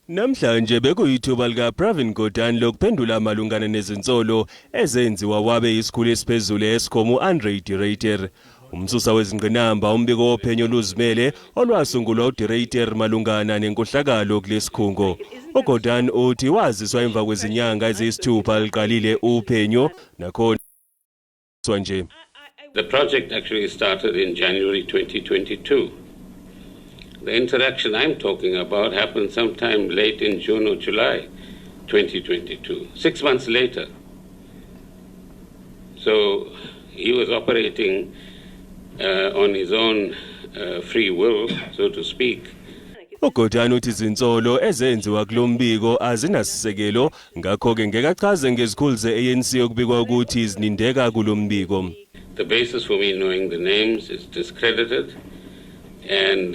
Namhlanje bekuyithuba likaPravin Gordhan lokuphendula malungana nezinsolo ezenziwa wabe isikhulu esiphezulu e-Eskom u-Andre de Ruyter. Umsusa wezingqinamba umbiko wophenyo oluzimele olwasungulwa uDe Ruyter malungana nenkohlakalo kulesikhungo. UGordhan uthi waziswa emva kwezinyanga eziyisithupha liqalile uphenyo nakhona nje. The project actually started in January 2022. The interaction I'm talking about happened sometime late in June or July 2022, 6 months later. So he was operating on his own free will, so to speak. UGordhan uthi izinsolo ezenziwa kulombiko azinasisekelo, ngakho-ke ngeke achaze ngezikhulu ze-ANC okubikwa ukuthi zinindeka kulombiko. The basis for me knowing the names is discredited, and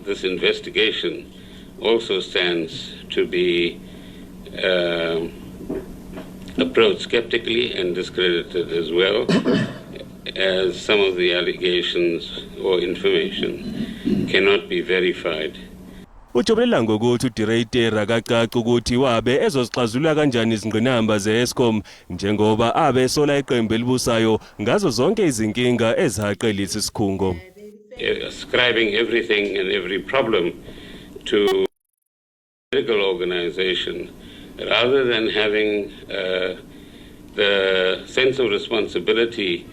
this investigation also stands to be approached skeptically and discredited as well, as some of the allegations or information cannot be verified. Ujobelela ngokuthi uDe Ruyter akacaci ukuthi wabe ezozixazulula kanjani izingqinamba ze-Eskom njengoba abe esola iqembu elibusayo ngazo zonke izinkinga ezihaqe lesi sikhungo. Ascribing everything and every problem to political organization rather than having the sense of responsibility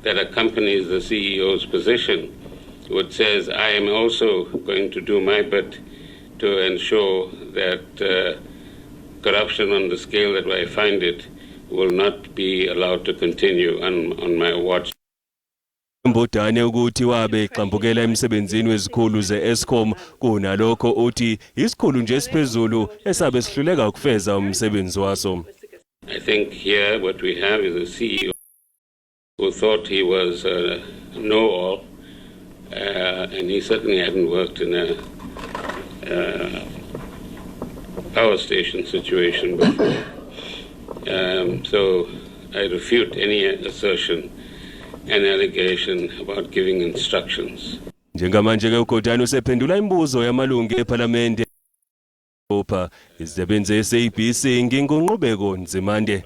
that accompanies the CEO's position, which says, "I am also going to do my bit to ensure that corruption on the scale that I find it will not be allowed to continue on my watch." Mbodane ukuthi wabe exambukela emsebenzini wezikhulu ze-Eskom, kunalokho uthi isikhulu nje esiphezulu esabe sihluleka ukufeza umsebenzi waso. I think here what we have is a CEO who thought he was a know-all, and he certainly hadn't worked in a power station situation before. So I refute any assertion and allegation about giving instructions. Njengamanje ke uGordhan usephendula imibuzo yamalungu ePhalamende. Opha izindaba ze-SABC, nginguNqubeko Nzimande.